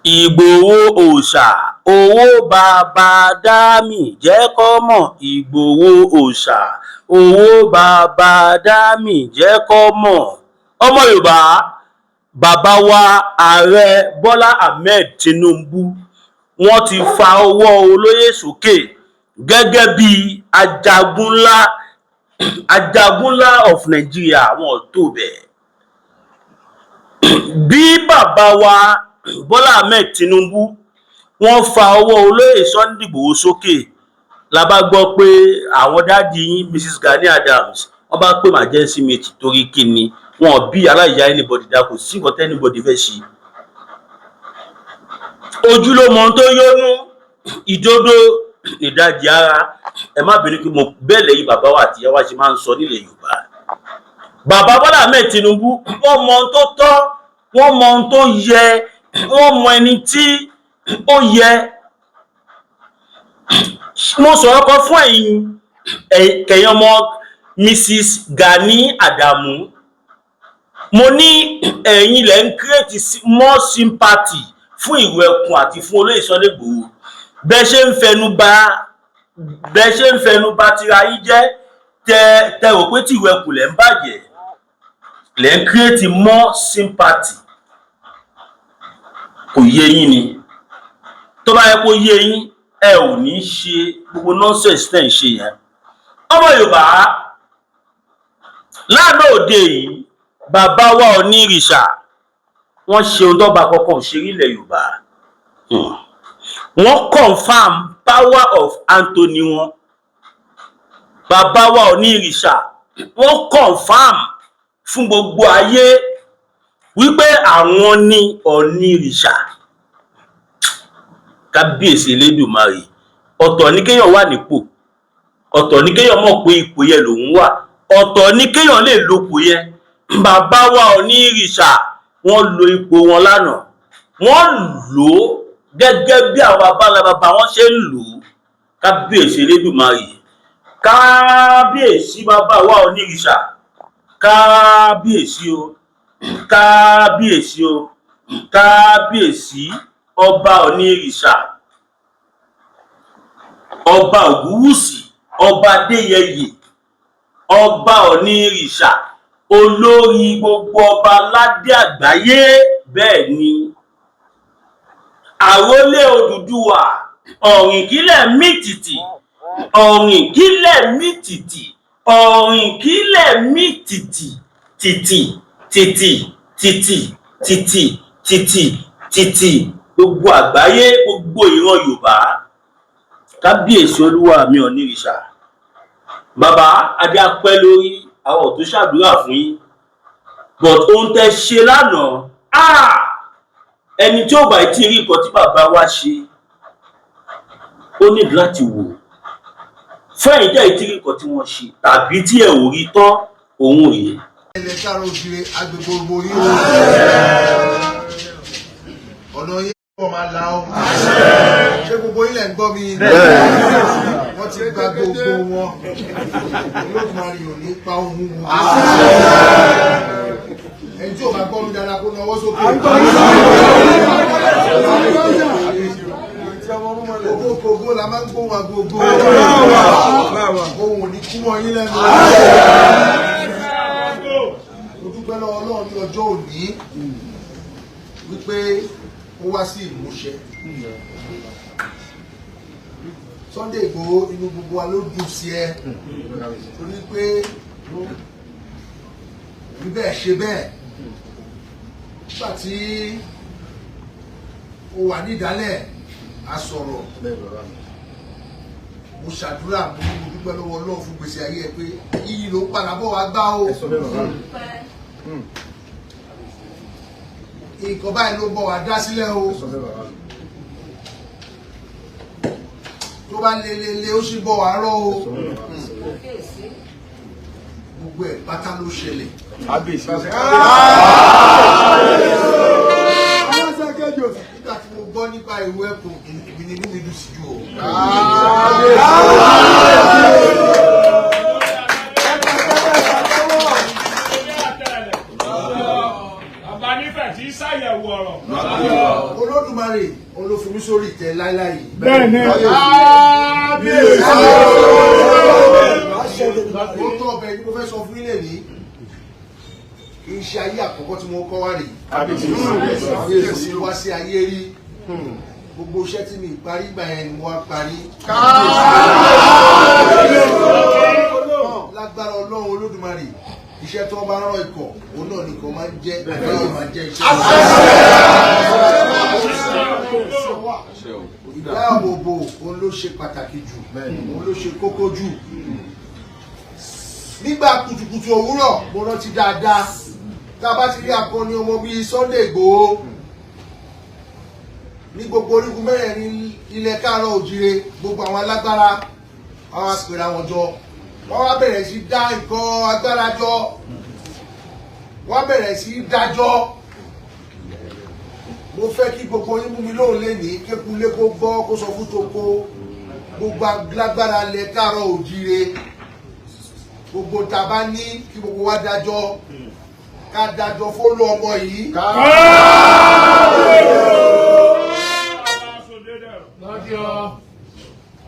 Ìgbòho òòṣà owó baba dami jẹ́ kó mọ̀. Ìgbòho òòṣà owó baba dami jẹ́ kó mọ̀. Ọmọ Yorùbá, bàbá wa Ààrẹ Bọ́lá Ahmed Tinubu, wọ́n ti fa ọwọ́ olóyè sókè gẹ́gẹ́ bí ajagun ńlá, ajagun ńlá of Nigeria. Wọn tó bẹ́ẹ̀ bí bàbá wa Bọ́lá Ahmed Tinubu, wọ́n fa ọwọ́ olóyè Sunday Igboho sókè. La bá gbọ́ pé àwọn daddy yín, Mrs Gani Adams, wọ́n bá pè emergency meeting. Torí kíni? Wọn bí aláìyá anybody dá, kò sí nǹkan tí anybody fẹ́ ṣe. Ojú ló mọ ohun tó yónú, ìdodo ìdajì ara. Ẹ má bínú kí mo bẹ́ẹ̀ lẹ́yìn bàbá wa àti ìyá wa ṣe máa ń sọ nílẹ̀ Yorùbá. Bàbá Bọ́lá Ahmed Tinubu, wọ́n mọ ohun tó tọ́, wọ́n mọ ohun tó yẹ, wọ́n mọ ẹni tí ó yẹ. Mo sọ̀rọ̀ kan fún ẹ̀yin kẹ̀yìn ọmọ Mrs Gani Adamu. Mo ní ẹ̀yin lẹ́ ń create more sympathy fún ìlú ẹkùn àti fún olóyè Sunday Igboho. Bẹ́ẹ̀ ṣe ń fẹnu bà tira yín jẹ́, tẹ tẹ rò pé tí ìlú ẹkùn lẹ́ ń bàjẹ́, lẹ́ ń create more sympathy. Kò yé yín ni. Tó bá yẹ kó yé yín, ẹ ò ní ṣe gbogbo nonsense tẹ̀ ń ṣe yẹn. Ọmọ Yorùbá, lánàá òde yìí, bàbá wa Ọ̀nìrìṣà, wọ́n ṣe ohun tó bá kọ́kọ́ ṣe nílẹ̀ Yorùbá. Wọ́n confirm power of attorney wọn. Bàbá wa Ọ̀nìrìṣà, wọ́n confirm fún gbogbo ayé wípé àwọn ní Ọ̀nìrìṣà. Kábíyèsí Elédùmarè! Ọ̀tọ̀ ní kéèyàn wà nípò, ọ̀tọ̀ ní kéèyàn mọ̀ pé ipò yẹn lòun wà, ọ̀tọ̀ ní kéèyàn lè lopò yẹn. Bàbá wa Ọ̀nìrìṣà, wọ́n lo ipò wọn lánàá, wọ́n lò ó gẹ́gẹ́ bí àwọn baba bàbá wọn ṣe ń lò ó. Kábíyèsí Elédùmarè! Kábíyèsí bàbá wa Ọ̀nìrìṣà! Kábíyèsí o, kábíyèsí o, kábíyèsí ọba Ọ̀nìrìṣà, ọba Ògúnwùsì, ọba Adéyẹyè, ọba Ọ̀nìrìṣà, olórí gbogbo ọba aládé àgbáyé. Bẹ́ẹ̀ ni, àrólé Odùduwà, ọ̀rìnkílẹ̀ mìtìtì, ọ̀rìnkílẹ̀ mìtìtì, ọ̀rìnkílẹ̀ mìtìtì tìtì tìtì tìtì tìtì tìtì tìtì, gbogbo àgbáyé, gbogbo ìran Yorùbá. Kábíyèsí olúwa mi Ọ̀nìrìṣà, bàbá, adé apẹ́ lórí. Àwọn ò tó ṣàdúrà fún yín, but ohun tẹ́ ṣe lánàá, ah, ẹni tí ó bá tí rí nǹkan tí bàbá wa ṣe, ó ní láti wò. Fún ẹ̀yin tẹ́ ẹ̀ tí rí nǹkan tí wọ́n ṣe tàbí tí ẹ̀ ò rí tán, òun rèé. Ilẹ̀ káàárọ̀ òjìrè, agbègbè gbogbo yín o, ọ̀nà yín wọ́n máa la ọ́. Ṣé gbogbo yín lẹ̀ ń gbọ́ mi? Wọ́n ti gba gbogbo wọn. Olódùmarè ò ní pa ohun wọn. Ẹni tí ò bá gbọ́ mi dáadáa, kó nawọ́ sókè. Kókó kókó la máa ń gbóhùn agogo. Ohun ò ní kú mọ́ yín lẹ́nu. Mo dúpẹ́ lọ́wọ́ Ọlọ́run ní ọjọ́ òní wípé ó wá sí ìmúṣẹ. Sunday Igboho, inú gbogbo wa ló dùn sí ẹ, torí pé rí bẹ́ẹ̀ ṣe bẹ́ẹ̀. Nígbà tí ó wà ní ìdálẹ̀, a sọ̀rọ̀, mo ṣàdúrà, mo ní mo dúpẹ́ lọ́wọ́ Ọlọ́run fún gbèsè ayé ẹ, pé iyì ló ń padà bọ̀ wá gbá o. Nǹkan báyìí ló ń bọ̀ wá dá sílẹ̀ o. Tó bá le le le, ó sì bọ̀ wá rọ́ o. Gbogbo ẹ̀ pátá ló ṣẹlẹ̀. Nígbà tí mo gbọ́ nípa ìwé ẹkùn, èmi ni inú mi dùn sí jù o. Bàbá nífẹ̀ẹ́ tí ṣàyẹ̀wò ọ̀rọ̀. Olódùmarè. Olódùmarè òun ló fi mí sórí ìtẹ́ láíláí yìí. Bẹ́ẹ̀ni. Ó tọ́ ọbẹ̀ ni mo fẹ́ sọ fún ilé ní kì í ṣe ayé àkọ́kọ́ tí mo kọ́ wá rèé. Mo wá sí ayé rí, gbogbo iṣẹ́ tí mi parí gbà yẹn ni mo wá parí. Lágbára Ọlọ́run Olódùmarè, iṣẹ́ tó bá rán ikọ̀ òun náà nìkan máa ń jẹ́, àgbáyé máa jẹ́ iṣẹ́. Ìdáàbòbò òun ló ṣe pàtàkì jù, òun ló ṣe kókó jù. Nígbà kùtùkùtù òwúrọ̀, mo rántí dáadáa, tá a bá ti rí akọni ọmọ bíi Sunday Igboho ní gbogbo orígun mẹ́rẹ̀ẹ̀rin ilẹ̀ káàárọ̀ òjìrè, gbogbo àwọn alágbára àwọn apèrè àwọn jọ, wọ́n wá bẹ̀rẹ̀ sí dá nǹkan agbára jọ, wọ́n bẹ̀rẹ̀ sí dájọ́. Mo fẹ́ kí gbogbo yín mú mi lóhùn lénìí, kékulé kó gbọ́, kó sọ fún toko, gbogbo alágbára ilẹ̀ káàárọ̀ òjìrè, gbogbo tá a bá ní kí gbogbo wa dájọ́, ká dájọ́ fólú ọmọ yìí.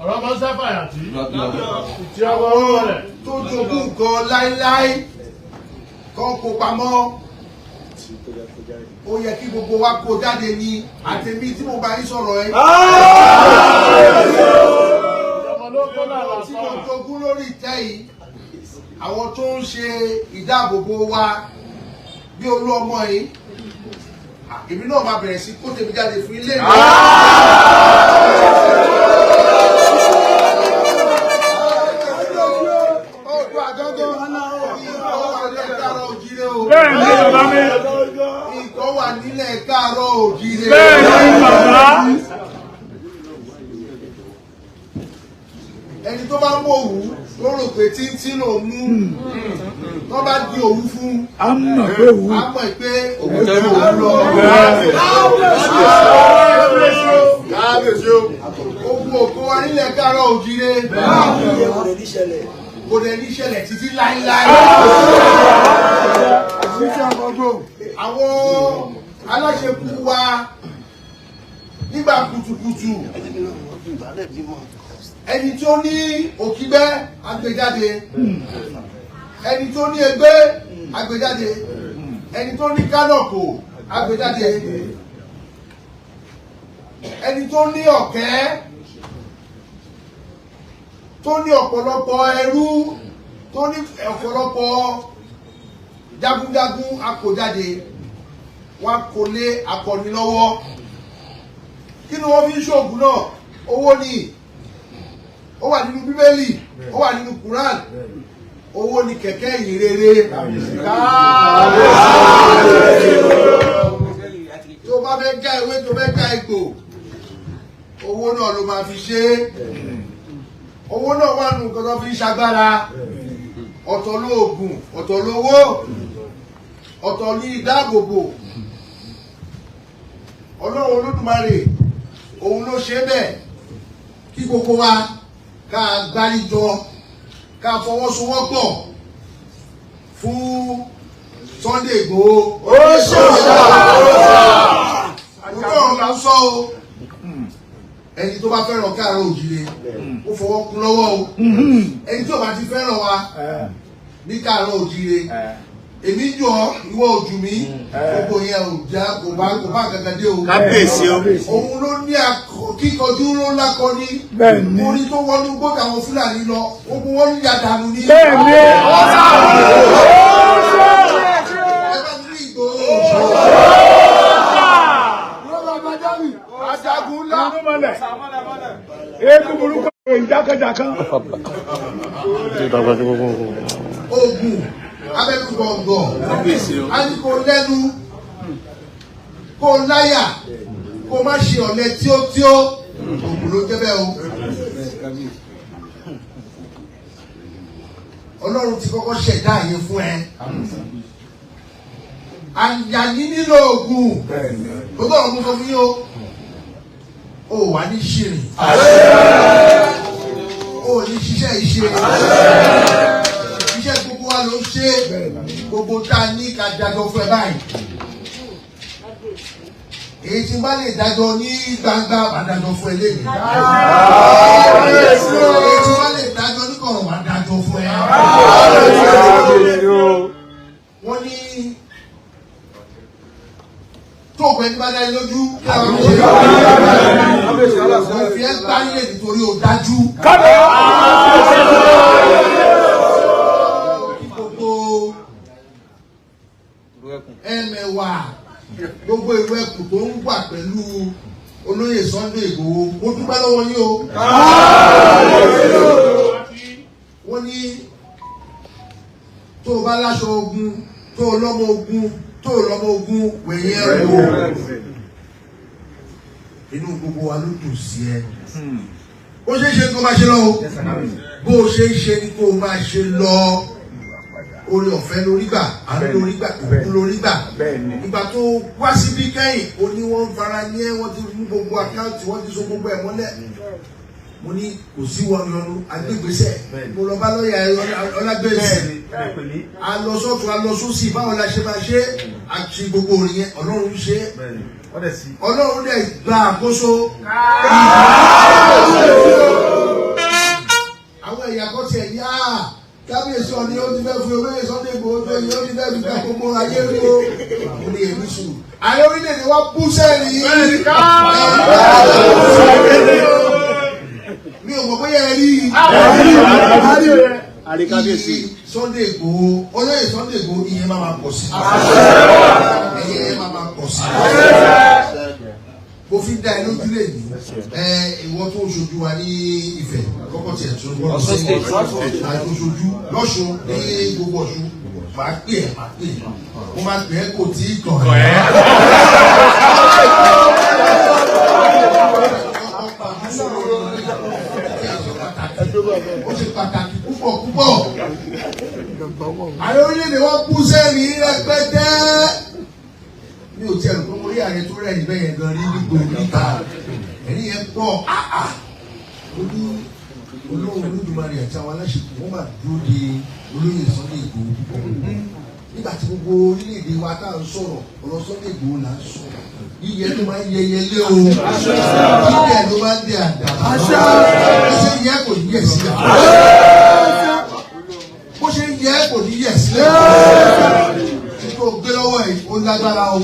Ọ̀rọ̀ mọ́ sáfàyà tí ìtì ọwọ́ ọwọ́ rẹ̀. Tó jogún nǹkan láíláí kan kó pamọ́, ó yẹ kí gbogbo wa kó jáde ní àtẹ̀mí tí mo bá yín sọ̀rọ̀ ẹ. Tí mo jogún lórí ìtẹ́ yìí, àwọn tó ń ṣe ìdáàbòbò wa bí olú ọmọ yìí, èmi náà máa bẹ̀rẹ̀ sí kó tèmi jáde fún ilé mi. Bẹ́ẹ̀ni bàbá mi. Ìkọ́ wà nílẹ̀ káàárọ̀ òjìrè. Bẹ́ẹ̀ni bàbá. Ẹni tó bá mú òwú tó rò pé títí ló mú, tó bá di òwú fún, A mọ̀ pé wù. á mọ̀ pé òwú tó òwú lọ. Ogun òkú wa nílẹ̀ káàárọ̀ òjìrè. Kò dẹ̀ ní ṣẹlẹ̀ títí láíláí. Àwọn aláṣekú wa nígbà kùtùkùtù, ẹni tó ní òkígbẹ́ agbèjáde, ẹni tó ní egbé agbèjáde, ẹni tó ní kánọ̀kò agbèjáde, ẹni tó ní ọ̀kẹ́, tó ní ọ̀pọ̀lọpọ̀ ẹrú, tó ní ọ̀pọ̀lọpọ̀ jagunjagun akójáde, wọn kò lé akọni lọ́wọ́. Kí ni wọ́n fi ń ṣoògùn náà? Owó ni. Ó wà nínú Bíbélì, ó wà nínú Quran. Owó ni kẹ̀kẹ́ ìyìn rere. Tó bá fẹ́ já ewé, tó fẹ́ já egbò, owó náà ló máa fi ṣe é. Owó náà wà nù nǹkan tó fi ń ṣagbára. Ọ̀tọ̀ lóògùn, ọ̀tọ̀ lówó, ọ̀tọ̀ ní ìdáàbòbò. Ọlọ́run Olódùmarè òun ló ṣe bẹ́ẹ̀ kí gbogbo wa ká gbáríjọ, ká fọwọ́sowọ́pọ̀ fún Sunday Igboho. Ọlọ́run là ń sọ o. Ẹni tó bá fẹ́ràn káàárọ̀ òjìrè, ó fọwọ́ kún lọ́wọ́ o. Ẹni tí ò bá ti fẹ́ràn wa ní káàárọ̀ òjìrè, èmi jọ ìwọ ojú mi, gbogbo yẹn ò já, kò bá kankan dé o. Kábíyèsí o. Òun ló ní kíkanjú ló lákọni. Bẹ́ẹ̀ni. Orí tó wọnú gbọ́dọ̀ àwọn Fúlàní lọ, ogun wọn ń ya dànù ní. Bẹ́ẹ̀ni. Ẹ bá mi rí Ìgbòho. Ajagun ńlá. Irúnmọlẹ̀. Eégún burúkú ìjákèjàkan. Ogun abẹ́nu gbọ̀ngàn. A ní kó lẹ́nu, kó láyà, kó má ṣe ọ̀lẹ tíótíó. Ògùn ló jẹ́ bẹ́ẹ̀ o. Ọlọ́run ti kọ́kọ́ ṣẹ̀dá àyè fún ẹ. Àyàní nílò ògùn. Gbogbo ọ̀rọ̀ mo sọ fún yín o. O wà ní ṣìrìn. O ò ní ṣiṣẹ́ ìṣe. Iṣẹ́ gbogbo wa ló ń ṣe. Gbogbo tá a ní ká dájọ́ fún ẹ báyìí. Èyí tí n bá lè dájọ́ ní gbangba, màá dájọ́ fún ẹ lẹ́yìn. Èyí tí n bá lè dájọ́ ní kọ̀rọ̀, màá dájọ́ fún ẹ. Wọ́n ní tó o pẹ́ ní bá dá yín lójú kí àwọn ọmọ ṣe é fi ẹ́ gbá nílé nítorí o dájú. Kí gbogbo ẹmẹ̀wà, gbogbo ìlú ẹkùn tó ń wà pẹ̀lú olóyè Sunday Igboho, mo dúpẹ́ lọ́wọ́ yín o. Wọ́n ní tó o bá láṣọ ogun, tó o lọ́mọ ogun, tó o lọ́mọ ogun wẹ̀yìn ẹ̀ wò, inú gbogbo wa ló dùn sí ẹ. Bó ṣe ń ṣe ni kó máa ṣe lọ o, bó ṣe ń ṣe ni kó máa ṣe lọ. Orí ọ̀fẹ́ lórí gbà, àánú lórí gbà, òkú lórí gbà. Ìgbà tó wá síbí kẹ́yìn, ó ní wọ́n ń fara ní ẹ́, wọ́n ti mú gbogbo àkáǹtì, wọ́n ti so gbogbo ẹ̀ mọ́lẹ̀. Mo ní kò sí wọn yọnu agbègbèsẹ̀. Mo lọ bá lọ́ọ̀yà Ọlágbèsì, a lọ sọ́tún, a lọ sósì, báwo la ṣe máa ṣe àti gbogbo orin yẹn. Ọlọ́run ṣe, Ọlọ́run dẹ̀ gba àkóso. Àwọn ẹ̀yà kan tiẹ̀ ní á kábíyèsí ọ̀ni ó ti fẹ́ fún olóyè Sunday Igboho tó yẹ, ó ti fẹ́ fi gba gbogbo ayé rí o. Mo ní èmi sùn. Ààrẹ orílẹ̀-èdè wa bú sẹ́ẹ̀rì. Mi ò mọ̀ bóyá ẹ rí i. Sunday Igboho, olóyè Sunday Igboho, ìyẹn máa ma pọ̀ sí. Ìyẹn máa ma pọ̀ sí. Mo fi dá ẹ lójú lè ní ẹ, ìwọ tó ń ṣojú wa ní Ifẹ̀ kọ́kọ́ tiẹ̀ tó ń gbọ́dọ̀ sí àti ṣojú lọ́ṣun ní gbogbo Ọ̀ṣun, màá pè ẹ́, màá pè ẹ́, mo máa pè ẹ́, kò tí ì kàn ẹ́. Ó ṣe pàtàkì púpọ̀ púpọ̀. Ààrẹ orílẹ̀-èdè wa kú sẹ́ẹ̀rì rẹpẹtẹ. Mi ò tiẹ̀ rò pé mo rí ààrẹ tó rẹ̀ níbẹ̀ yẹn gan rí nígbò níta. Ẹ̀rí yẹn pọ̀. Ó ní olóhùn Olódùmarè àti àwọn aláṣepọ̀ wọ́n máa dúró de olóyè Sunday Igboho púpọ̀. Nígbà tí gbogbo orílẹ̀-èdè wa tá à ń sọ̀rọ̀ ọ̀rọ̀ Sunday Igboho là ń sọ. Yíyẹ ló máa ń yẹyẹ lé o, yíyẹ ló máa ń dẹ àdàbà. Bó ṣe yẹ kò ní yẹ sílẹ̀. Bó ṣe yẹ kò ní yẹ sílẹ̀. Tó gbé lọ́wọ́ yìí ó lágbára o,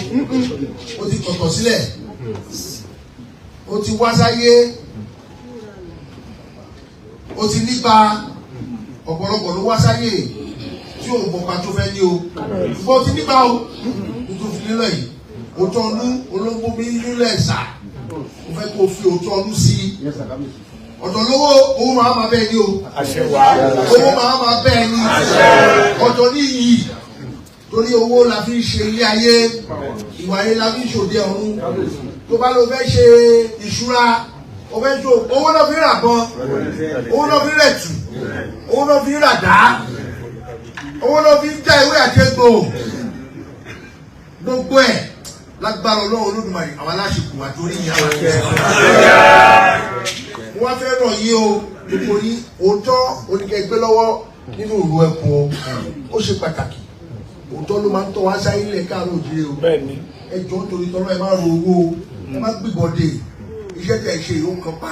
ó ti kọ̀tọ̀ sílẹ̀, ó ti wá sáyé, ó ti nípa. Ọ̀pọ̀lọpọ̀ ló wá sáyé tí ò mọ̀pa tó fẹ́ ní o, ṣùgbọ́n ó ti nípa o. Nítorí fi lélẹ̀ yìí, òótọ́ ọdún olóńgbò mi nílẹ̀ ẹ̀sà, mo fẹ́ kó o fi òótọ́ ọdún sí i. Ọ̀dọ̀ lówó, owó máa ma bẹ́ẹ̀ ni o, owó máa ma bẹ́ẹ̀ ni. Ọ̀dọ̀ ní iyì, torí owó la fi ń ṣe ilé ayé, ìwà ayé la fi ń ṣòde ọ̀run. Tó bá lọ fẹ́ ṣe ìṣúra, o fẹ́ ṣe owó náà fi ń rà bọ́n, owó náà fi ń rẹ̀ tù, owó náà fi ń rà dá, owó náà fi ń já ewé àti egbò, gbogbo ẹ̀ lágbára Ọlọ́run Olódùmarè. Àwọn aláṣepọ̀ àti orí ìyá wa mo wá fẹ́ rọ̀ yín o, gbogbo yín, òótọ́ oníkẹ́gbẹ́ lọ́wọ́ nínú ìlú ẹ̀kọ́, ó ṣe pàtàkì. Òótọ́ ló máa ń tọ́ wá sáyé ilẹ̀ káàárọ̀ òjìrè o. Ẹ jọ̀ọ́ nítorí tọ́lọ́, ẹ má ro owó, ẹ má gbìbọ̀dé. Iṣẹ́ tẹ̀ ṣe ìhó kan pa,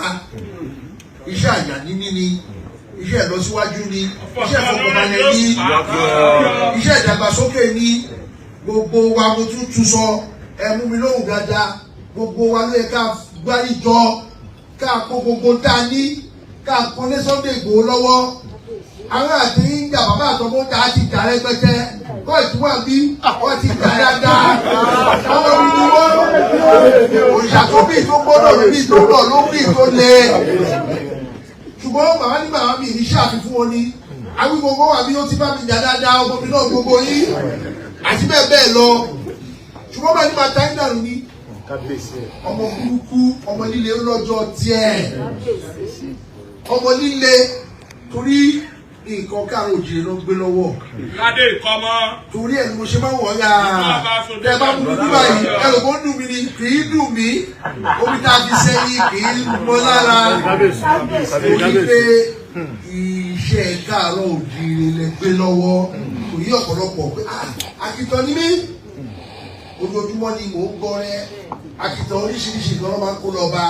iṣẹ́ àyà níní ni, iṣẹ́ ìlọsíwájú ni, iṣẹ́ ìfọkànbalẹ̀ ni, iṣẹ́ ìdàgbàsókè ni. Gbogbo wa, mo tún tún sọ, ẹ mú mi lóhùn dáadáa, gbogbo wa ló yẹ ká gbárí jọ, ká kó gbogbo tá a ní, ká kó lé Sunday Igboho lọ́wọ́. Àwọn àti ń jà, bàbá àtọmọ tá a ti jà rẹpẹtẹ kóòtù wà bí wọ́n ti jà dáadáa. Àwọn mi ni wọ́n òrìṣà tó bí tó gbọ́dọ̀ bí tó lọ ló bí tó lé. Ṣùgbọ́n bàbá ní bàbá mi ní ṣàfihàn wọn ni àwọn gbogbo wà bí ó ti bá mi jà dáadáa, ọmọ mi náà, gbogbo yín àti bẹ́ẹ̀ bẹ́ẹ̀ lọ. Ṣùgbọ́n bá ní bàtà ń dàrú ni ọmọ burúkú, ọmọ líle lọ́jọ́ tiẹ̀, ọmọ líle, torí nǹkan káàró òjìrè ló ń gbé lọ́wọ́. Ládé ìkọ́mọ́. Torí ẹ̀ ni mo ṣe máa ń wọ̀ ya. Tẹ bá mú mi dúbà yìí, ẹ rò kó dùn mí ni, kì í dùn mí. Omi tá a fi sẹ́yìn kì í mọ́ lára. Torí pé iṣẹ́ káàró òjìrè lẹ gbé lọ́wọ́, kò yí ọ̀pọ̀lọpọ̀ pé akitan ni mí. Ojoojúmọ́ ni mò ń gbọ́rẹ́. Àkìtàn oríṣiríṣi kan ló máa ń kó lọ bá.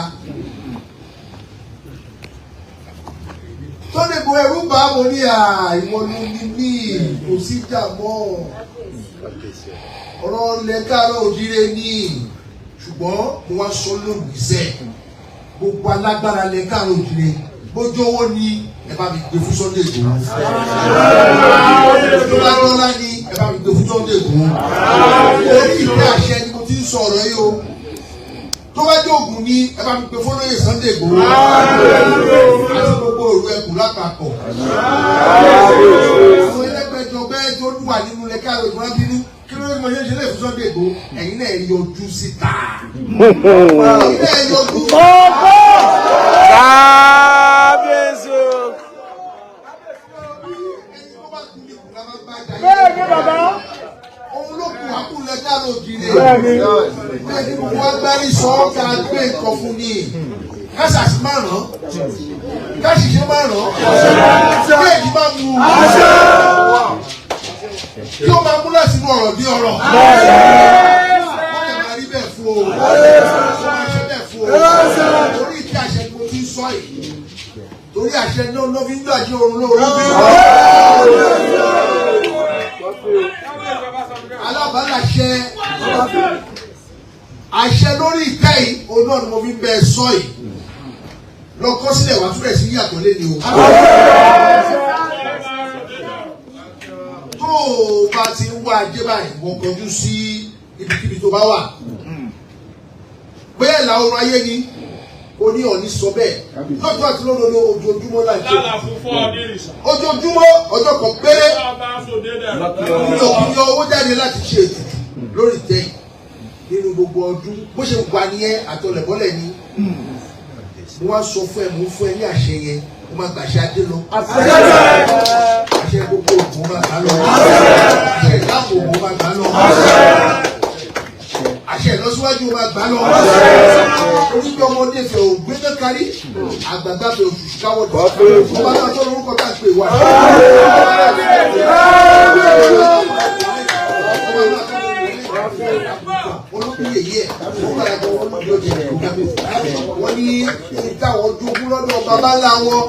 Sunday Igboho ẹrú bá mo ní ìwọ ló ní mí kò sí ìjà mọ́. Ọ̀rọ̀ ilẹ̀ káàárọ̀ òjíire ni, ṣùgbọ́n mo wá sọ lónìí sẹ́, gbogbo alágbára ilẹ̀ káàárọ̀ òjíire bójú owó ni ẹ bá mi gbé fún Sunday Igboho. Tó bá rọ́lá ni ẹ bá mi gbé fún Sunday Igboho. Orí ìfẹ́ àṣẹ ni mo ti ń sọ ọ̀rọ̀ yìí o. Tó bá jẹ́ ògùn ni ẹ bá mi gbé fún olóyè Sunday Igboho. Àti gbogbo òru ẹkùn lápapọ̀. Àwọn ẹlẹ́gbẹ́jọgbẹ́ tó wà nínú ilẹ̀ káàárọ̀ òjíire bínú. Kí ló dé mo ṣe ń ṣe lè fún Sunday Igboho? Ẹ̀yin náà yọjú síta. Ẹ̀yin náà yọjú. Kábíyèsí o. Bẹ́ẹ̀ni bàbá. Òun ló kù àkúlẹ̀ káàárọ̀ òjíire. Bẹ́ẹ̀ni. Bẹ́ẹ̀ni gbogbo agbárí sọ ọ́ ká gbé nǹkan fún ni. Káṣàṣì máa ràn. Káṣìṣe máa ràn. Kéèkì máa mú. Kí ó máa mú láti inú ọ̀rọ̀ bí ọ̀rọ̀. Wọ́n lè máa rí bẹ́ẹ̀ fún o. Wọ́n máa ṣe bẹ́ẹ̀ fún o. Torí ìdí àṣẹ ni mo ti ń sọ yìí. Torí àṣẹ náà ló fi ń dàjí oorun lóru bí. Alábàálàṣẹ àṣẹ lórí ìtẹ́ yìí, òun náà ni mo fi ń bẹ sọ yìí. Lọ kọ́ sílẹ̀ wá túbẹ̀ sí yàtọ̀ léni o. Tó o bá ti ń wá ajé báyìí, wọ́n kọjú sí ibikíbi tó bá wà. Bóyá ìlà oòrùn ayé ni, o ní ọ̀ní sọ bẹ́ẹ̀. Lọ́jọ́ àti lódodo ojoojúmọ́ láì ṣe. Ojoojúmọ́ ọjọ́ kan péré ní òkú yọ owó jáde láti ṣe ètùtù lórí ìtẹ́ yìí. Nínú gbogbo ọdún bó ṣe wà nìyẹn àtọlẹ̀bọ́lẹ̀ ni. Mo wá sọ fún ẹ, mo fún ẹ ní àṣẹ yẹn, mo máa gbàṣẹ adé lọ. Àṣẹ gbogbo ògùn máa gbà lọ. Àṣẹ ìdáàbò ògùn máa gbà lọ. Àṣẹ ìlọsíwájú máa gbà lọ. Onígbà ọmọdé fẹ́ ògbé náà kárí, àgbàgbà fẹ́ òṣùṣù káwọ́ dọ̀. Ọba náà tó lórúkọ tá à ń pè wá. Wọ́n ní ìtàwọn jogún lọ́dọ̀ bàbá ńlá wọn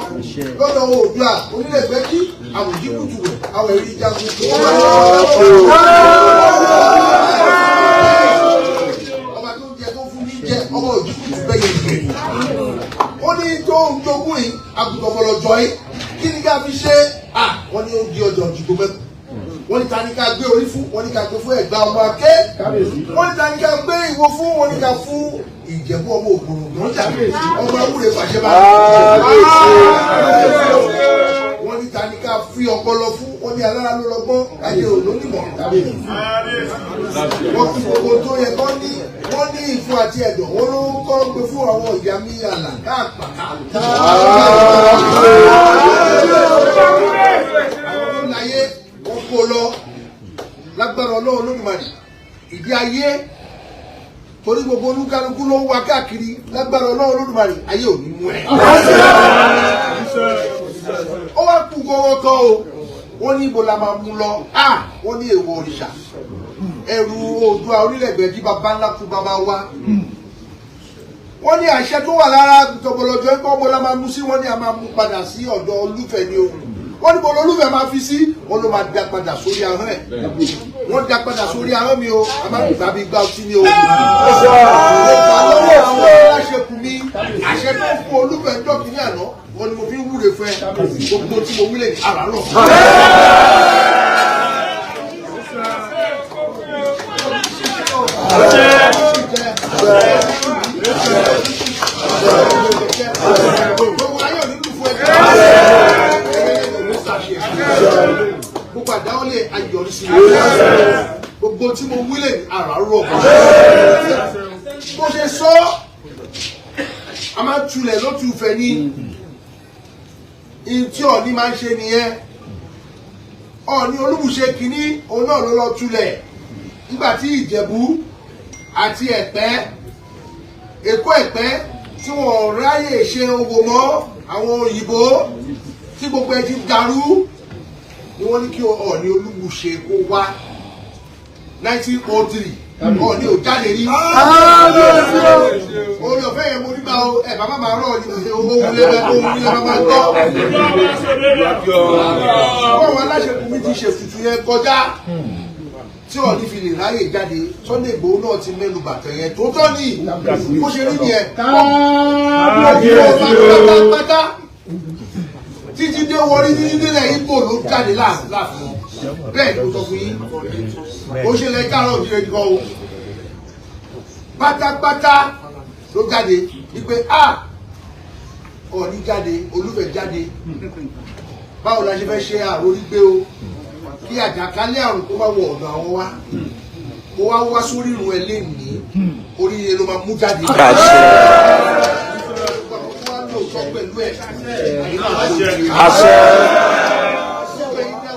lọ́dọ̀ Oòduà onílẹ̀gbẹ́jì àwòjí kùtùwẹ̀ àwọn ẹ̀rí jagun tó wà. Ọba tó ń jẹ tó fún ní jẹ ọmọ òjì kùtù bẹ́yẹ ìgbẹ́. Ó ní tó ń jogún yìí àgùntàn bọ̀lọ̀jọ̀ yìí kí ni ká fi ṣe? Wọ́n ní ó di ọjọ́ òjìgbó mẹ́kù. Wọ́n ní ta ni ká gbé orí fún, wọ́n ní ká gbé fún Ẹ̀gbá ọmọ Aké. Wọ́n ní ta ni ká gbé ìwo fún, wọ́n ní ká fún Ìjẹ̀bú ọmọ Ògbòrògbò ọmọ Awúre Fàṣẹbá. Wọ́n ní ta ni ká fi ọpọlọ fún, wọ́n ní alára ló lọ́gbọ́n, ayé ò lónìmọ̀. Wọ́n fi gbogbo tó yẹ kọ́ ní, wọ́n ní ìfun àti ẹ̀dọ̀, wọ́n ló ń kọ́ gbé fún àwọn ìyá mi àlà káàpàká. Àwọn tó láyé wọ́n kó lọ lágbára Ọlọ́run Olódùmarè ìdí ayé torí gbogbo olúkálukú ló ń wá káàkiri lágbára Ọlọ́run Olódùmarè ayé ò ní mú ẹ. Ó wá kú gọ́wọ́ kan o, wọ́n ní ibo la máa mú lọ, wọ́n ní èèwọ̀ òrìṣà ẹrù Oòduà orílẹ̀-èdè bàbá ńlá kú bàbá wa. Wọ́n ní àṣẹ tó wà lára tọ̀bọ̀lọ̀jọ̀ ẹ̀kọ́ ọmọ la máa mú sí, wọ́n ní a máa mú padà sí ọ̀dọ̀ Olúfẹ̀ ni o. Wọ́n ní bọ́lá Olúfẹ̀ máa fi sí, wọ́n ló máa dá padà sórí ahọ́n ẹ̀. Wọ́n dá padà sórí ahọ́n mi o, a máa gbà bí gbà ọtí ni o. Mo gbà lọ́wọ́ àwọn aláṣekù mi, àṣẹ tó fún Olúfẹ̀ ńjọ́ kìíní àná, wọ́n ní mo fi ń wúre fún ẹ, gbogbo tí mo wílẹ̀ ní àràárọ̀. Gbogbo ayé ò ní lù fún ẹ. Gbogbo àdáwọlé ayọ̀rísí gbogbo tí mo wílẹ̀ ní àràárọ̀. Bó ṣe sọ, a máa ń tulẹ̀ lótú ìfẹ́ ní ihun tí Ọọ̀ni máa ń ṣe nìyẹn. Ọọ̀ni Olúbùṣe kìíní òun náà ló lọ tulẹ̀ nígbà tí Ìjẹ̀bú àti Ẹ̀pẹ́, Èkó Ẹ̀pẹ́ tí wọ́n ráyè ṣe owó mọ́ àwọn òyìnbó tí gbogbo ẹ ti dàrú ni wọ́n ní kí Ọọ̀ni Olúbùṣe kó wá 1903. Ọọ̀ni ò jáde rí. Orí ọ̀fẹ́ yẹn mo nígbà o, ẹ̀ bàbá máa rọ̀ ní owó lẹ́bẹ̀ ohun ilé máa gbọ́. Bọ́ọ̀wọ́ aláṣẹkùn mi ti ṣètùtù yẹn kọjá tí Ọọ̀ni fi lè ráyè jáde. Sunday Igboho náà ti mẹ́nu bàtẹ̀ yẹn tó tọ́ ni bó ṣe rí nìyẹn. Pátápátá títí dé wọrí títí délẹ̀ Ìgbò ló jáde láàfin bẹ́ẹ̀ ló sọ fún yín. Ó ṣe lẹ káàárọ̀ òjìrè gan o, pátápátá ló jáde wípé a Ọọ̀ni jáde, Olúfẹ̀ jáde, báwo la ṣe fẹ́ ṣe àròrí gbé o kí àjàkálẹ̀ àrùn kó má wọ ọ̀dọ̀ àwọn wa kó wá wá sórí ìrùn ẹ lè ní oríire ló máa mú jáde. Àṣẹ.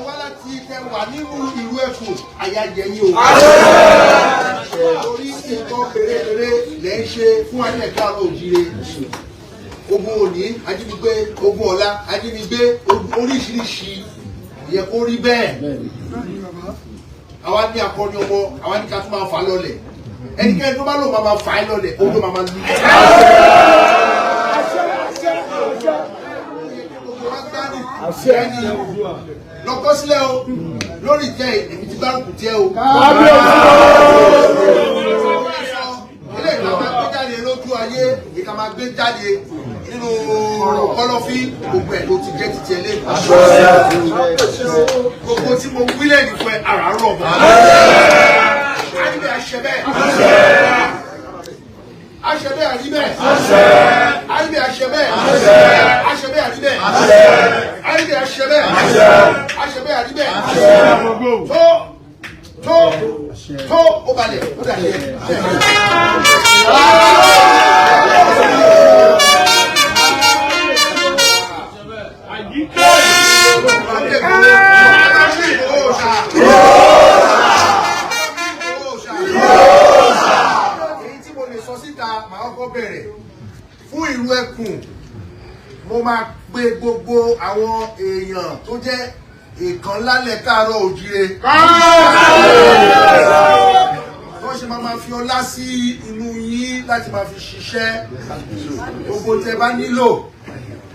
Wá láti tẹ wà nínú ìlú ẹ̀kún àyàjẹ yín o. Torí nǹkan pérépéré lẹ́ ń ṣe fún ayé káàárọ̀ òjíire. Ogun òní ajínigbé, ogun ọ̀la ajínigbé, oríṣiríṣi yẹ kó rí bẹ́ẹ̀. Àwa ní akọni ọmọ, àwa ní ká tún máa fà lọlẹ̀. Ẹnikẹ́ni tó bá lò máa fà á lọlẹ̀, ó ló máa lù. Lọ́kọ́ sílẹ̀ o, lórí ìtẹ́ èmi ti gbárùkù tiẹ̀ o. Ilé ìta máa gbé jáde lójú ayé, ìta máa gbé jáde nínú kọ̀lọ̀fín, gbogbo ẹ̀ ló ti jẹ́ ti tiẹ̀ lé. Gbogbo tí mo wílẹ̀ ní fún ẹ, àràárọ̀ mọ́. Àríbẹ̀ àṣẹ bẹ́ẹ̀. Àṣẹ bẹ́ẹ̀ àríbẹ̀. Àríbẹ̀ àṣẹ bẹ́ẹ̀. Àṣẹ bẹ́ẹ̀ àríbẹ̀. Àríbẹ̀ àṣẹ bẹ́ẹ̀. Àṣẹ bẹ́ẹ̀ àríbẹ̀. Tó tó tó ó balẹ̀ ó dà ṣe. Èyí tí mo lè sọ síta màá kọ́kọ́ bẹ̀rẹ̀ fún ìlú ẹkùn. Mo máa pe gbogbo àwọn èèyàn tó jẹ́ ìkan lálẹ́ káàárọ̀ òjíire. Wọ́n ṣe máa fi ọlá sí inú yín láti máa fi ṣiṣẹ́. Gbogbo tẹ bá nílò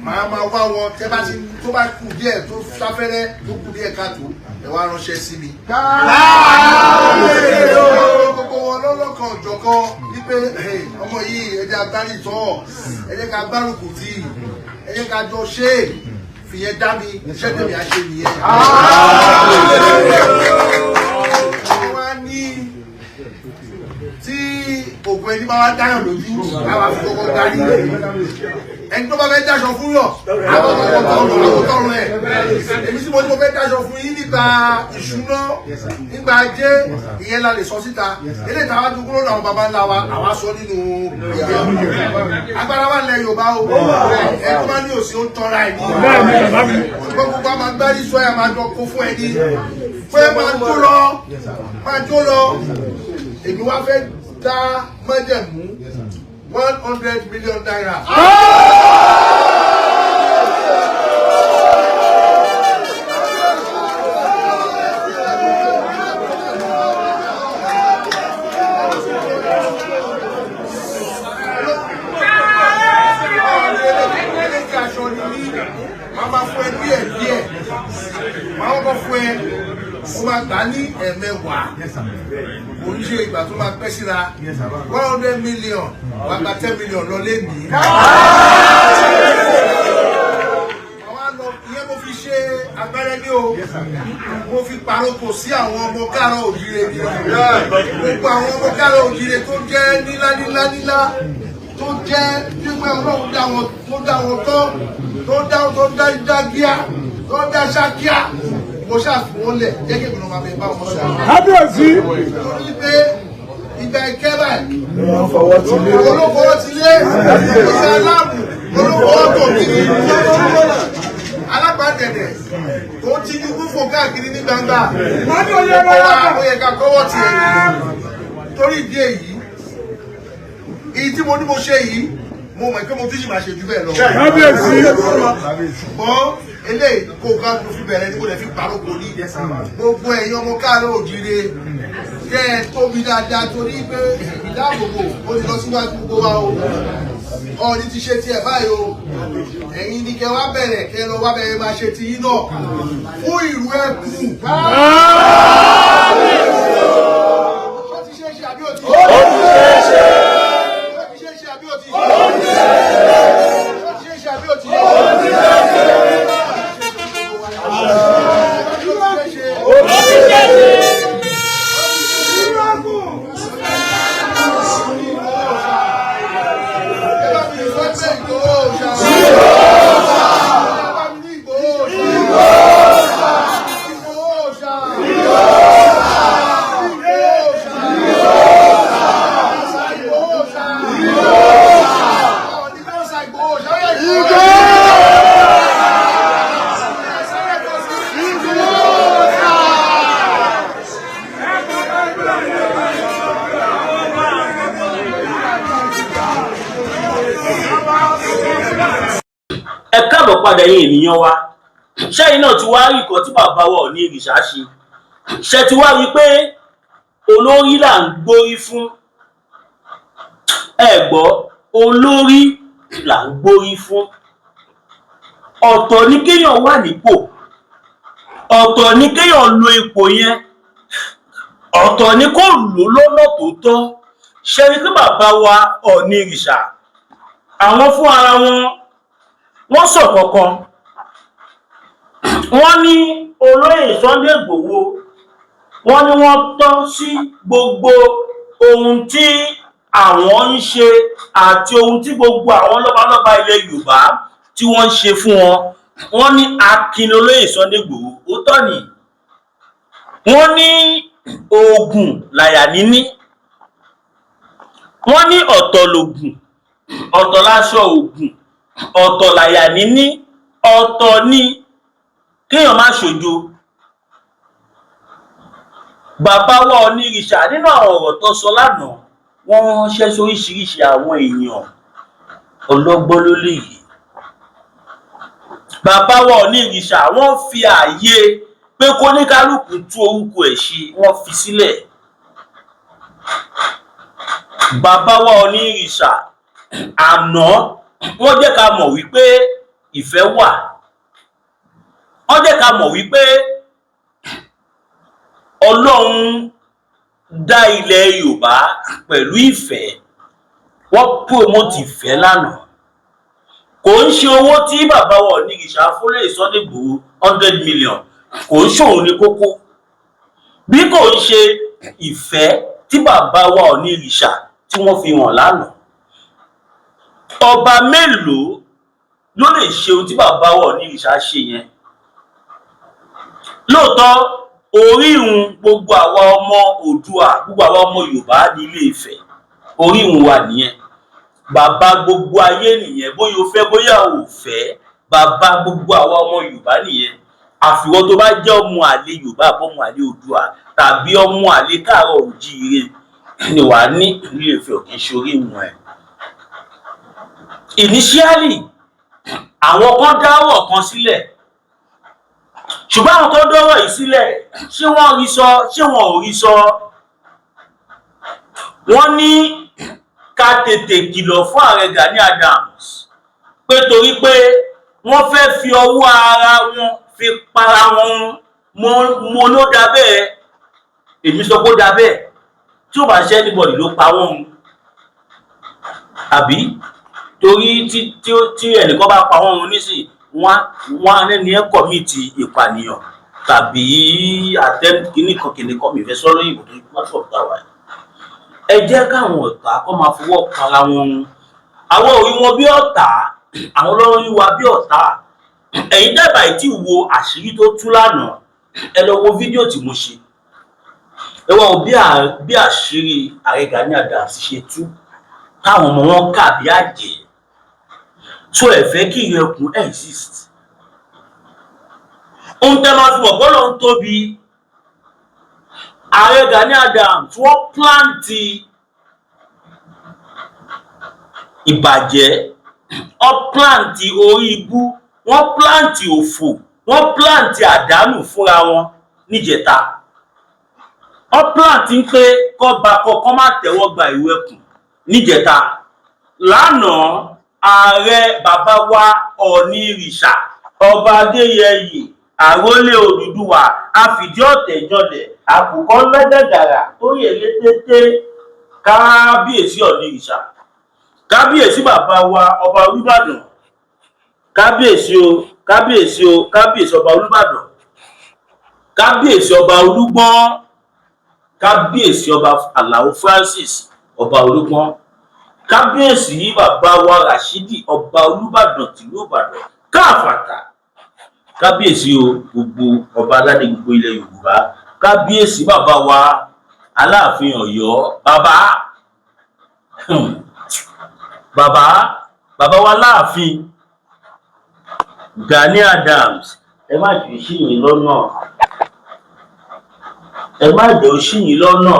màá máa wá wọn, tẹ bá ti tó bá kù díẹ̀ tó sáfẹ́rẹ́ tó kù díẹ̀ káàtó ẹ wá ránṣẹ́ sí mi. Gbogbo wọn lọ́lọ́kan òjọ̀kan wípé ọmọ yìí ẹ jẹ́ agbárí tọ́, ẹ jẹ́ ká gbárùkù tì, ẹ jẹ́ ká jọ ṣe é, fìyẹn dá mi, iṣẹ́ tèmi á ṣe nìyẹn. Wọ́n á ní tí ògùn ẹni bá wá dáyàn lójú, àwa fi kọ́kọ́ darí ẹni tó bá fẹ́ dáṣọ fún yàn, àwọn tọrọ ẹ̀. Èmi tí mo ní mo fẹ́ dáṣọ fún yín nípa ìṣúná, nípa ajé, ìyẹn la lè sọ síta. Eléyìí táwa dúró lọ́dọ̀ àwọn baba ńlá wa, àwa sọ nínú agbára wa lẹ Yorùbá o. Ẹ tó bá ní òsì ó ń tọ́ra ẹ̀ ní. Gbogbo wa máa gbárí sọ ẹ̀ máa jọ kó fún ẹni pé máa jó lọ, máa jó lọ. Èmi wá fẹ́ dá májẹ̀mú 100 million naira. Màá máa fún ẹ díẹ̀ díẹ̀, màá kọ́kọ́ fún ẹ, ó máa gbà ní ẹ̀ẹ̀mẹwàá, kò ń ṣe ìgbà tó máa pẹ́ síra. 100 million, wàá gba 10 million lọ lẹ́nìí. Àwa lọ ìyẹn mo fi ṣe abẹ́rẹ́ ní o, mo fi paroko sí àwọn ọmọ káàárọ̀ òjíire ní gbogbo àwọn ọmọ káàárọ̀ òjíire tó jẹ́ nílá nílá nílá, tó jẹ́ pípẹ́ Ọlọ́run dá wọn, tó dá wọn tọ́, tó dá tó dá dágíá, tó dá ṣákíá. Mo ṣàfihàn lẹ̀ jẹ́ kí èmi náà máa bẹ bá wọn sọ̀rọ̀. Kábíyèsí. Torí pé ìgbà ìkẹ́ báyìí Olówó ti lé. Olówó ti lé. Ìgbà aláàbò olówó tó kiri. Alápàdẹ̀dẹ̀ tó ti ní fúnfò káàkiri ní gbangba. Ó yẹ ká kọ́wọ́ tiẹ̀. Torí ìdí èyí, èyí tí mo ní mo ṣe yìí, mo mọ̀ pé mo tún sì máa ṣe jù bẹ́ẹ̀ lọ. Kábíyèsí. Ṣùgbọ́n eléyìí kó ká tó fi bẹ̀rẹ̀ ní kò lè fi paroko ní. Gbogbo ẹ̀yin ọmọ káàárọ̀ òjíire Kẹ́ ẹ tóbi dáadáa, torí pé ìdáàbòbò ó ti lọ síwájú gbogbo wa o. Ọọ̀ni ti ṣe tiẹ̀ báyìí o. Ẹ̀yin ni kẹ́ wá bẹ̀rẹ̀, kẹ́ lọ wá bẹ̀rẹ̀ máa ṣe ti yín náà fún ìlú ẹkùn. Ó ti ṣe é ṣe àbí ó ti ṣe é ṣe? Ó ti ṣe é ṣe àbí ó ti ṣe é ṣe? Ó ti ṣe é ṣe àbí ó ti ṣe é ṣe? Ó ti ṣe é ṣe. Ẹ bá mi sọ pé Ìgbòho ṣá. Ẹ bá mi ní Ìgbòho ṣá. Ìgbòho ṣá. Ìgbòho ṣá. Ìgbòho ṣá. Ọ̀ní kò sa Ìgbòho ṣá. Ó yẹ Ìgbòho. Ìgbòho ṣá. Ẹ káàbọ̀ padà, yín ènìyàn wa. Ṣẹ́yìn náà ti wá rí nǹkan tí bàbá wa Ọọ̀ni Ìrìṣà ṣe? Ṣe ti wá rí i pé olórí là ń gbórí fún? Ẹ gbọ́, olórí là ń gbórí fún. Ọ̀tọ̀ ní kéèyàn wà nípò, ọ̀tọ̀ ní kéèyàn lo ipò yẹn, ọ̀tọ̀ ní kó lò lọ́nà tó tọ́. Ṣe rí pé bàbá wa Ọọ̀ni Ìrìṣà, àwọn fún ara wọn, wọ́n sọ kankan. Wọ́n ní olóyè Sunday Igboho, wọ́n ní wọ́n tọ́ sí gbogbo ohun tí àwọn ń ṣe àti ohun tí gbogbo àwọn lọ́balọ́ba ilẹ̀ Yorùbá tí wọ́n ń ṣe fún wọn. Wọ́n ní akin olóyè Sunday Igboho, ó tọ́ ni. Wọ́n ní oògùn làyà níní. Wọ́n ní ọ̀tọ̀ lògùn, ọ̀tọ̀ láṣọ oògùn, ọ̀tọ̀ làyà níní, ọ̀tọ̀ ní kéèyàn má ṣojo. Bàbá wa Ọọ̀nirìṣà, nínú àwọn ọ̀rọ̀ tó sọ lánàá, wọ́n ránṣẹ́ sóríṣiríṣi àwọn èèyàn. Ọlọ́gbọ́n ló lè yìí. Bàbá wa Ọọ̀nirìṣà, wọ́n fi ààyè pé kóníkálùkù tú orúkọ ẹ̀ ṣe, wọ́n fi sílẹ̀. Bàbá wa Ọọ̀nirìṣà àná, wọ́n jẹ́ ká mọ̀ wípé ìfẹ́ wà. Wọ́n jẹ́ ká mọ̀ wípé Ọlọ́run dá ilẹ̀ Yorùbá pẹ̀lú ìfẹ́. Wọ́n promote ìfẹ́ lánàá. Kò ń ṣe owó tí bàbá wa Ọọ̀nirìṣà fúnlẹ̀ Sunday Igboho, 100 million, kò ń ṣòun ní kókó, bí kò ń ṣe ìfẹ́ tí bàbá wa Ọọ̀nirìṣà tí wọ́n fi hàn lánàá. Ọba mélòó ló lè ṣe ohun tí bàbá wa Ọọ̀nirìṣà ṣe yẹn? Lóòótọ́, orírun gbogbo àwa ọmọ Oòduà, gbogbo àwa ọmọ Yorùbá ní Ilé Ifẹ̀. Orírun wa nìyẹn. Bàbá gbogbo ayé nìyẹn. Bóyá o fẹ́, bóyá o ò fẹ́, bàbá gbogbo àwa ọmọ Yorùbá nìyẹn. Àfiwọ́ tó bá jẹ́ ọmọ àlè Yorùbá, àbọ̀mọ àlè Oòduà tàbí ọmọ àlè káàárọ̀ òjíire ni wàá ní Ilé Ifẹ̀ ò kì í ṣe orírun ẹ̀. Initially, àwọn kan dáwọ̀ kan sílẹ̀, ṣùgbọ́n àwọn tó dọ́rọ̀ yìí sílẹ̀, ṣé wọ́n rí sọ? Ṣé wọn ò rí sọ? Wọ́n ní ká tètè kìlọ̀ fún ààrẹ Gani Adams pé torí pé wọ́n fẹ́ fi ọwọ́ ara wọn fi para wọn. Mo ló dá bẹ́ẹ̀. Èmi sọ pé ó dá bẹ́ẹ̀. Tí ó bá ṣe anybody ló pa wọ́n run, àbí torí tí ẹnìkan bá pa wọ́n run nísìn, wọ́n á lẹ́ni ẹ̀ commit ìpànìyàn tàbí attempt kìnnìkan kìnnìkan. Mi fẹ́ sọ lóyìnbó tó platform tá a wà yìí. Ẹ jẹ́ káwọn ọ̀tá kọ́ máa fọwọ́ para wọn run. Àwọn ò rí wọn bí ọ̀tá, àwọn ló ń rí wa bí ọ̀tá. Ẹ̀yin dábàá yìí tí wo àṣírí tó tú lánàá, ẹ lọ wo fídíò tí mo ṣe. Ẹ wá wo bí àṣírí ààrẹ Gani Adams ṣe tú, táwọn ọmọ wọn kà bí àjẹ́ tó ẹ fẹ́ kí ìrẹkùn exist. Ohun tẹ́ máa fi mọ̀ bọ́lọ̀ ń tóbi, ààrẹ Gani Adams, wọ́n plant ìbàjẹ́, wọ́n plant orí ibú, wọ́n plant òfò, wọ́n plant àdánù fúnra wọn níjẹta. Wọ́n plan ti ń pé kọ́ba kọ́kọ́ má tẹ́wọ́ gba ìlú ẹkùn níjẹta. Lánàá, ààrẹ bàbá wa Ọ̀nìrìṣà, Ọba Adéyẹyè, àrólé Odùduwà, àfìdí ọ̀tẹ̀ jọlẹ̀, àkùkọ lẹ́dẹ̀gàrà tó yè létété, kábíyèsí Ọ̀nìrìṣà, kábíyèsí bàbá wa Ọba Olúbàdàn, kábíyèsí o, kábíyèsí o, kábíyèsí Ọba Olúbàdàn, kábíyèsí Ọba Olúgbọ́n, kábíyèsí Ọba Àlàó Francis, Ọba Olúgbọ́n, kábíyèsí bàbá wa Rashidi, Ọba Olúbàdàn tìlú Ìbàdàn káfàtà, kábíyèsí o, gbogbo ọba aládé gbogbo ilẹ̀ Yorùbá, kábíyèsí bàbá wa Aláàfin Ọ̀yọ́, bàbá bàbá bàbá wa Láàfin Gani Adams, ẹ má jẹ́ ó ṣì yín lọ́nà, ẹ má jẹ́ ó ṣì yín lọ́nà,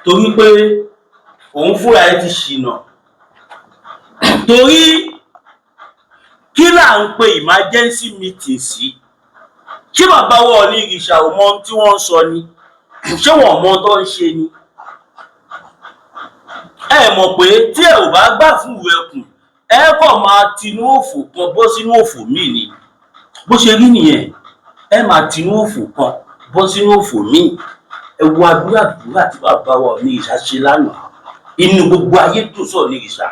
torí pé òun fúnra ẹ ti ṣìnà. Torí kí là ń pe emergency meeting sí? Ṣé bàbá wa Ọ̀nìrìṣà ò mọ ohun tí wọ́n ń sọ ni? Ṣé wọ́n mọ ohun tó ń ṣe ni? Ẹ mọ̀ pé tí ẹ ò bá gbà fún ìwé ẹkùn, ẹ kàn máa tinú òfò kan bọ́ sínú òfò míì ni. Bó ṣe rí nìyẹn, ẹ máa tinú òfò kan bọ́ sínú òfò míì. Ẹ wo àdúrà àdúrà tí bàbá wa Ọ̀nìrìṣà ṣe lánàá. Inú gbogbo ayé dùn sọ Ọ̀nìrìṣà,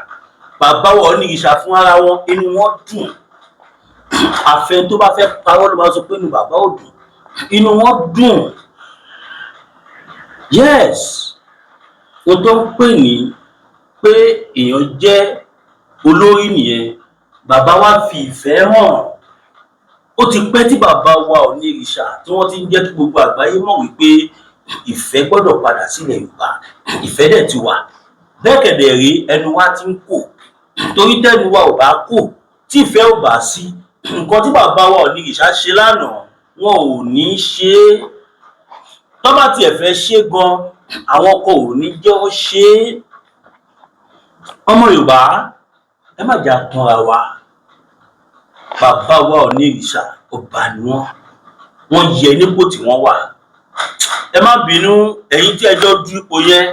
bàbá wa Ọ̀nìrìṣà fún ara wọn, inú wọn dùn. Àfẹn tó bá fẹ́ parọ́ ló máa sọ pé inú bàbá ò dùn. Inú wọn dùn. Yes, ohun tó ń pè ní pé èèyàn jẹ́ olórí nìyẹn. Bàbá wa fi ìfẹ́ hàn. Ó ti pẹ́ tí bàbá wa Ọ̀nìrìṣà tí wọ́n ti ń jẹ́ kí gbogbo àgbáyé mọ̀ wípé ìfẹ́ gbọ́dọ̀ padà sílẹ̀ Yorùbá. Ìfẹ́ dẹ̀ ti wà bẹ́ẹ̀. Kẹ̀dẹ̀ rí, ẹnu wa ti ń kò, torí tẹ́nu wa ò bá kò, tí ìfẹ́ ò bá sí, nǹkan tí bàbá wa Ọ̀nìrìṣà ṣe lánàá, wọn ò ní ṣe é. Tó bá tiẹ̀ fẹ́ ṣe gan, àwọn kan ò ní jẹ́ ó ṣe é. Ọmọ Yorùbá, ẹ má jà tanra wa. Bàbá wa Ọ̀nìrìṣà, ọba ni wọ́n. Wọ́n yẹ nípò tí wọ́n wà. Ẹ má bínú, ẹ̀yin tí ẹ jọ du ipò yẹn,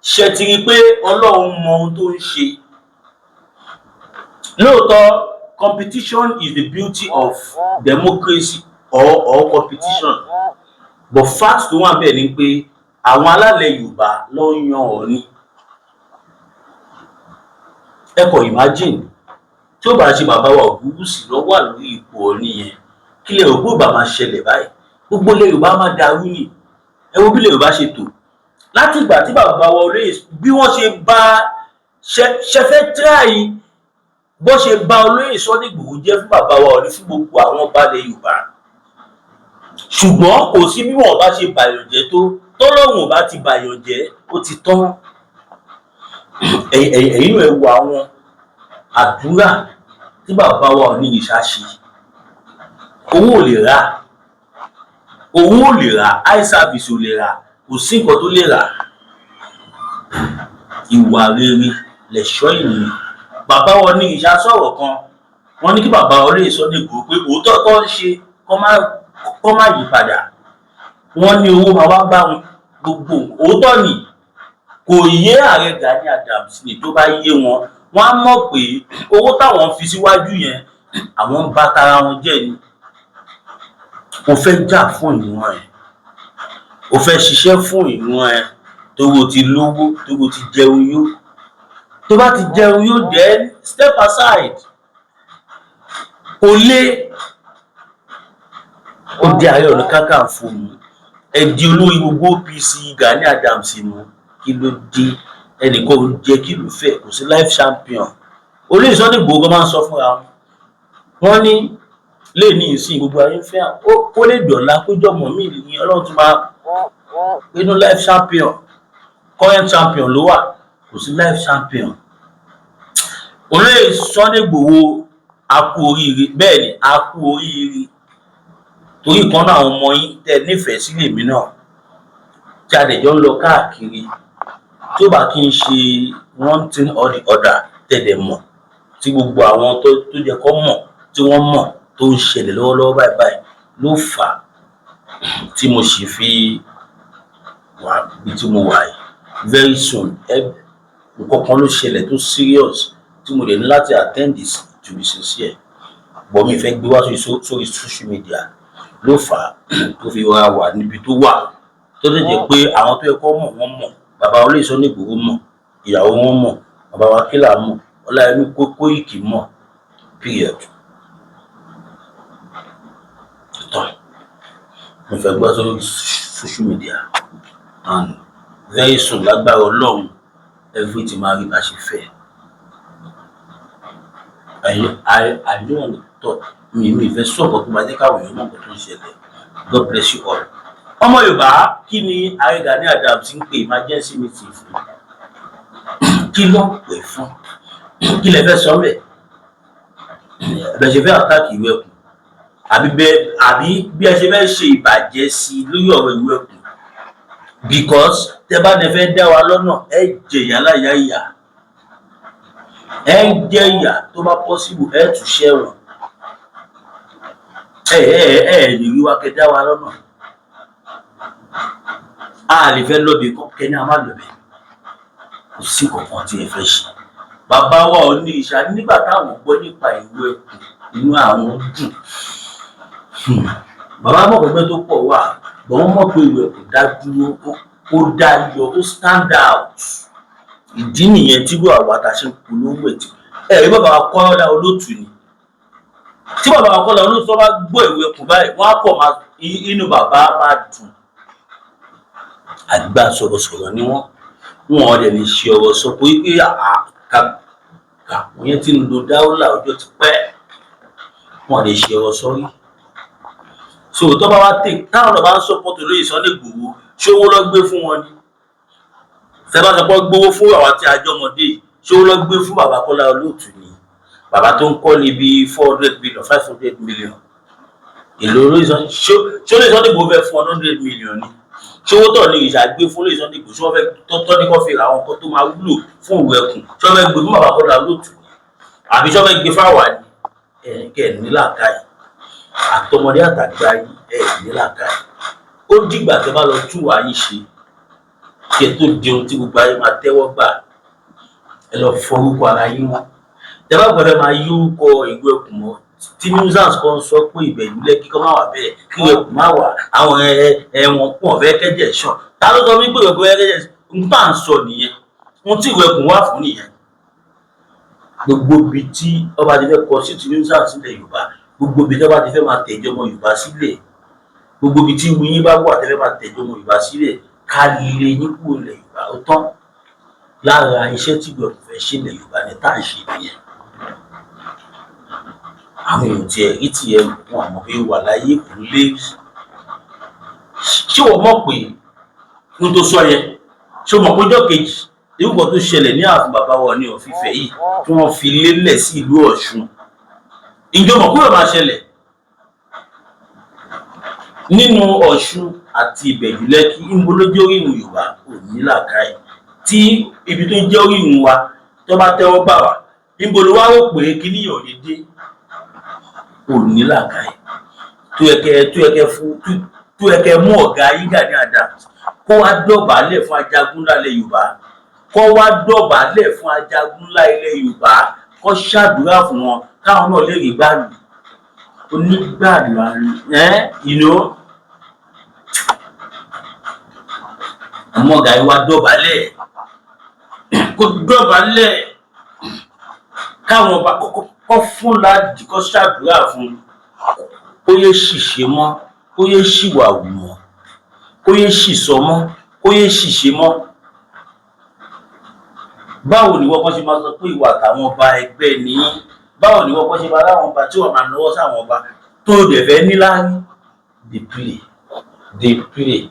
ṣe ti rí i pé Ọlọ́run mọ ohun tó ń ṣe lóòótọ́. Competition is the beauty of democracy or competition, but fact tó wà bẹ́ẹ̀ ni pé àwọn alálẹ̀ Yorùbá ló ń yan Ọọ̀ni. Ẹ kò imagine, tí ó bá ṣe bàbá wa Ògúnwùsì lọ wà lórí ipò Ọọ̀ni yẹn, kí lè rò pé ó bá máa ṣẹlẹ̀ báyìí? Gbogbo ilẹ̀ Yorùbá máa dàrú ni. Ẹ wo bí ilẹ̀ Yorùbá ṣe tò láti ìgbà tí bàbá wa olóyè, bí wọ́n ṣe bá ṣe fẹ́ try, bó ṣe bá olóyè Sunday Igboho jẹ́ fún bàbá wa Ọọ̀ni, fún gbogbo àwọn ọba ilẹ̀ Yorùbá. Ṣùgbọ́n kò sí bí wọn bá ṣe bàyàn jẹ́ tó, tọ́lọ́run ò bá ti bàyàn jẹ́, ó ti tán. Ẹ̀yin náà, ẹ wo àwọn àdúrà tí bàbá wa Ọọ̀nìrìṣà ṣe. Owó ò lè rà, owó ò lè rà, eye service ò lè rà, kò sí nǹkan tó lè rà. Ìwà rere lẹ̀ṣọ́ ènìyàn. Bàbá wa Ọọ̀nìrìṣà sọ̀rọ̀ kan, wọ́n ní kí bàbá wa olóyè Sunday Igboho pé òótọ́ tó ń ṣe, kọ́ má yí padà. Wọ́n ní owó máa wá bá wọn gbogbo. Òótọ́ ni kò yé ààrẹ Gani Adams ní. Tó bá yé wọn, wọ́n á mọ̀ pé owó táwọn fi síwájú yẹn, àwọn ń bá tara wọn jẹ́ ni. O fẹ́ jà fún ìran ẹ̀, o fẹ́ ṣiṣẹ́ fún ìran ẹ̀, torí o ti lówó, torí o ti jẹun yó. Tó bá ti jẹun yó, then step aside. Kò lé ó di Ààrẹ Ọ̀nà Kakanfò mú, ẹ di olórí gbogbo OPC Gani Adams mú. Kí ló dé? Ẹnìkan ò jẹ́ kí ìlú fẹ́, kò sí life champion. Olóyè Sunday Igboho gan máa ń sọ fúnra wọn, wọ́n ní lè ní ìsìn gbogbo ayé ń fẹ́ kó lè dọ̀la kójọmọ míì ní Ọlọ́run tún máa inú life champion. Current champion ló wà, kò sí life champion. Olóyè Sunday Igboho, a kú oríire. Bẹ́ẹ̀ ni, a kú oríire, torí ìkan náà àwọn ọmọ yín tẹ́ nífẹ̀ẹ́ sí lèmi náà tí a dẹ̀ jọ ń lọ káàkiri, tí ó bá kí n ṣe one thing or the other, tẹ̀lé mọ̀ tí gbogbo àwọn tó jẹ́ kó mọ̀, tí wọ́n mọ̀ tó ń ṣẹlẹ̀ lọ́wọ́lọ́wọ́ báyìí báyìí ló fà á tí mo sì fi Wà bí tí mo wà yìí, very soon, ẹ nǹkan kan ló ṣẹlẹ̀ tó serious tí mo dẹ̀ ní láti attend this, to be sincere, but mi fẹ́ gbé wá sórí social media ló fà á tó fi wá wà níbi tó wà, tó lè jẹ́ pé àwọn tó yẹ kó mọ̀, wọ́n mọ̀. Bàbá olóyè Sunday Igboho mọ̀, ìyàwó wọn mọ̀, bàbá wa Kílà mọ̀, Ọláyẹmí Kóìkì mọ̀, period. Tán, mo fẹ́ gbọ́ sórí social media and very soon, lágbára Ọlọ́run, everything máa rí bá ṣe fẹ́. I don't want to talk. Mi fẹ́ sọ̀rọ̀ tó máa jẹ́ káwọn èèyàn mọ̀ nǹkan tó ń ṣẹlẹ̀. God bless you all. Ọmọ Yorùbá, kí ni Ààrẹ Gani Adams ń pè emergency meeting fún? Kí ló ń pè fún? Kí lẹ fẹ́ sọ bẹ́ẹ̀? Bẹ́ẹ̀ ṣe fẹ́ attack Ìlú Ẹkùn, àbí bẹ́ẹ̀, àbí bí ẹ ṣe fẹ́ ṣe ìbàjẹ́ sí i lórí ọ̀rọ̀ Ìlú Ẹkùn? Because tẹ bá ní fẹ́ dá wa lọ́nà, ẹ jẹ ìyà láyà ìyà, ẹ jẹ ìyà. Tó bá possible, ẹ tún ṣẹ̀wọ̀n. Ẹ lè rí wa kẹ dá wa lọ́nà. A lè fẹ́ lọ́bì kan kẹ́ni a má lọ́bẹ̀. Kò sí kankan tí ẹ fẹ́ ṣe. Bàbá wa ò ní ìṣá nígbà táwọn gbọ́ nípa Ìlú Ẹkùn, inú àwọn dùn. Bàbá mọ̀ pé tó pọ̀ wà bọ̀, wọ́n mọ̀ pé Ìlú Ẹkùn dá dúró, ó dá yọ, ó stand out. Ìdí nìyẹn tí wọ́n àwa ta ṣe ń polówó ẹ̀ tí ẹ rí. Bàbá wa Kọ́lá Olótù ni, tí bàbá wa Kọ́lá Olótù tó bá gbọ́ Ìlú Ẹkùn báyìí, wọ́n á pọ̀ máa inú bàbá máa dùn. Àgbà sọ̀rọ̀sọ̀rọ̀ ni wọ́n, wọn ò dẹ̀ lè ṣe ọ̀rọ̀ sọ pé àwọn yẹn ti ń lo dáúlà ọjọ́ ti pẹ́, wọn ò lè ṣe ọ̀rọ̀ sọ rí. So tó bá wá tè táwọn náà bá ń support olóyè Sunday Igboho, ṣé owó lọ gbé fún wọn ni? Tẹ́ bá sọ pé gbówó fún àwa tí a jọ ọmọdé yìí, ṣé owó lọ gbé fún bàbá Kọ́lá Olóòtú ni? Bàbá tó ń kọ́ ní bíi 400 million, 500 million, èlò olóyè Sunday? Ṣé olóyè Sunday Igboho fẹ́ fún 100 million ni? Ṣé owó tọ̀ ní ìṣàgbé fún olóyè Sunday Igboho, ṣé wọ́n fẹ́ tọ́tọ́ ní kó fi ra àwọn nǹkan tó máa wúlò fún Ìlú Ẹkùn? Ṣé wọ́n fẹ́ gbé fún bàbá Kọ́lá Olóòtú ni, àbí ṣé wọ́n fẹ́ gbé fáwa ni? Ẹ̀ kẹ́ ẹ̀ ní làákàyè, àtọmọdé àtàgbà yín, ẹ̀ ní làákàyè. Ó dìgbà tẹ́ bá lọ tún wàá yín ṣe kí ẹ tó di ohun tí gbogbo ayé máa tẹ́wọ́ gbà. Ẹ lọ forúkọ ara yín wọn. Tẹ́ bá gbọ́dọ̀ máa yí orúkọ Ìlú Ẹkùn mọ́, tí nuisance kan sọ pé Ìbẹ̀jú Lẹ́kí kọ́ máa wà bẹ́ẹ̀, kí Ìlú Ẹkùn má wà, àwọn ẹ̀wọ̀n pọ̀ fẹ́ kẹ́jẹ̀ sàn. Ta ló sọ wípé Ìlú Ẹkùn fẹ́ kẹ́jẹ̀? Ń tà ń sọ nìyẹn, ohun tí Ìlú Ẹkùn wà fún nìyẹn. Gbogbo ibi tí ọba ti fẹ́ kọ sí ti nuisance sílẹ̀ Yorùbá, gbogbo ibi tí ọba ti fẹ́ máa tẹ̀jọ́ ọmọ Yorùbá sílẹ̀, gbogbo ibi tí ìwú yín bá wà tẹ́fẹ́ máa tẹ̀jọ́ ọmọ Yorùbá sílẹ̀, ká lè yín kúrò lẹ̀ Yorùbá. Ó tán. Lára iṣẹ́ tí Ìlú Ẹkùn fẹ́ ṣe lẹ̀ Yorùbá ni tá à ń ṣe nìyẹn. Àwọn èèyàn tiẹ̀ rí tiẹ̀, wọn àmọ́ pé wà láyé kò lé. Ṣé wọ́n mọ̀ pé ohun tó sọ yẹn, ṣé o mọ̀ pé ọjọ́ kejì irú kan tó ṣẹlẹ̀ ní ààfin bàbá wa ní Ọ̀fífẹ́ yìí tí wọ́n fi lélẹ̀ sí ìlú Ọ̀ṣun, ìjọ mọ̀ kúrò máa ṣẹlẹ̀ nínú Ọ̀ṣun àti Ìbẹ̀jú Lẹ́kí? Ìbò ló jẹ́ orírun Yorùbá? Ò ní làákàyè. Tí ibi tó jẹ́ orírun wa tó bá tẹ́wọ́ gbà wá, níbo ló wá rò pé kíní yàn lè dé? Ò ní làákàyè. Tó yẹ kẹ́ fún, tó yẹ kẹ́ mú ọ̀gá yín Gani Adams kó wá dọ̀bálẹ̀ fún ajagun ńlá ilẹ̀ Yorùbá, kó wá dọ̀bálẹ̀ fún ajagun ńlá ilẹ̀ Yorùbá, kó ṣàdúrà fún wọn káwọn náà lè rí gbàlù onígbàlù ẹ you know Ọmọ ọ̀gá yìí wá dọ̀bálẹ̀, kó dọ̀bálẹ̀ káwọn ọba kọ́ fún ládì, kó ṣàdúrà fún, kó yé ṣìṣe mọ́, kó yé ṣìwàwù mọ́, kó yé ṣìsọ mọ́, kó yé ṣìṣe mọ́. Báwo ni wọ́n kọ́ ṣe máa sọ pé ìwà àtàwọn ọba ẹgbẹ́ ní? Báwo ni wọ́n kọ́ ṣe máa láwọn ọba tí wọ́n máa náwó sáwọn ọba tó dẹ̀ fẹ́ níláárí? Dey play, dey play.